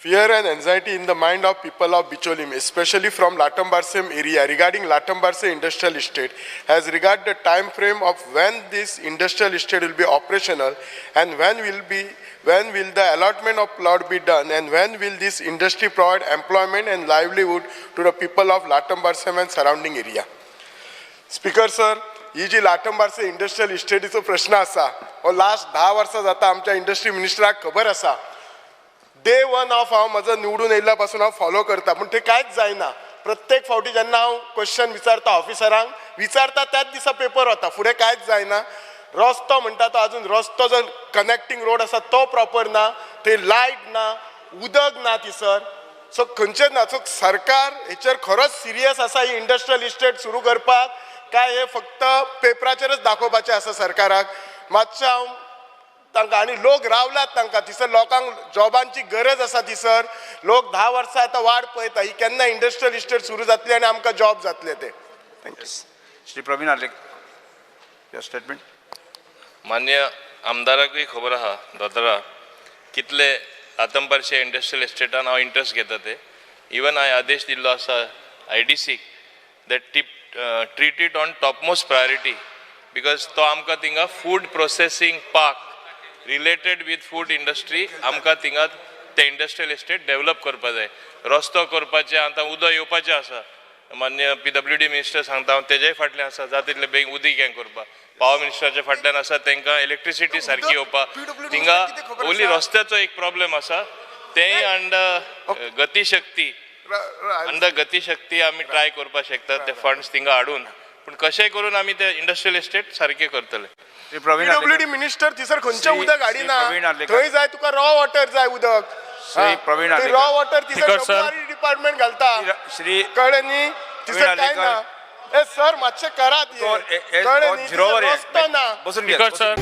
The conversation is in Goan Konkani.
Fear and anxiety in the mind of people of Bicholim, especially from Latambarsem area regarding Latambarse industrial estate, as regard the time frame of when this industrial estate will be operational and when will the allotment of plot be done and when will this industry provide employment and livelihood to the people of Latambarsem and surrounding area. Speaker sir, he ji Latambarcem industrial इस्टेटीचो प्रश्न आसा, हो लास्ट 10 वर्सां जाता. आमच्या इंडस्ट्री मिनिस्टराक खबर आसा. डे वन ऑफ हांव म्हजो निवडून येयल्ल्या पासून हांव फॉलो करता, पूण ते कांयच जायना. प्रत्येक फावटी जेन्ना हांव क्वेश्चन विचारता, ऑफिसरांक विचारता, त्याच दिसा पेपर वता, फुडें कांयच जायना. रस्तो म्हणटा तो अजून रस्तो जो कनेक्टींग रोड आसा तो प्रॉपर ना, थंय लायट ना, उदक ना थंयसर. सो खंयचेच ना. सो सरकार हेचेर खरोच सिरियस आसा ही इंडस्ट्रियल इस्टेट सुरू करपाक, काय हे फक्त पेपराचेरच दाखोवपाचें आसा सरकाराक? मातशें हांव तांकां आनी लोक रावलात तांकां थंयसर, लोकांक जॉबांची गरज आसा. थंयसर लोक 10 वर्सां आतां वाट पळयता, ही केन्ना इंडस्ट्रियल इस्टेट सुरू जातली आनी आमकां जॉब जातले ते. Thank you. Shri Praveen Arlekar, your statement. मान्य आमदाराकूय खबर आहा दोतोरा, कितले लातंबारशे इंडस्ट्रियल इस्टेटान हांव इंट्रस्ट घेता ते. इवन हांवें आदेश दिल्लो आसा आयडीसीक that tip treat it on topmost priority, because तो आमकां थिंगा food processing park related with food industry, आमकां थिंगा ते इंडस्ट्रियल इस्टेट डेव्हलप करपा जाय. रस्तो करपाचे, आतां उदक येवपाचें आसा. मान्य पीडब्ल्यूडी मिनिस्टर सांगता, हांव तेज्याय फाटल्यान आसा, जाता तितले बेगीन उदीक हें करपाक. पावर मिनिस्टराच्या फाटल्यान आसा, तांकां इलेक्ट्रिसिटी सारकी येवपाक. थिंगा ओनली रस्त्याचो एक प्रॉब्लेम आसा, तेंय अंडर गतिशक्ती, अंडर गतिशक्ती आमी ट्राय करपाक शकतात ते फंड्स थिंगा हाडून. पूण कशेंय करून आमी ते इंडस्ट्रियल इस्टेट सारके करतले. श्री प्रवीण आर्लेकर. पीडब्ल्यूडी मिनिस्टर, थंयसर खंयचें उदक श्री हाडिना. प्रवीण आर्लेकर. थंय जाय तुका रॉ वॉटर, जाय उदक. श्री प्रवीण आर्लेकर. रॉ वॉटर थंयसर स्पीकर सर. डिपार्टमेंट घालता. श्री कळ्ळें न्ही? थंयसर काय आर्लेकर. ना. ए सर, मातशें करात हे. तो कळ्ळें न्ही? झिरोवर थंयसर रस्तो ना. बसून घे. Speaker sir.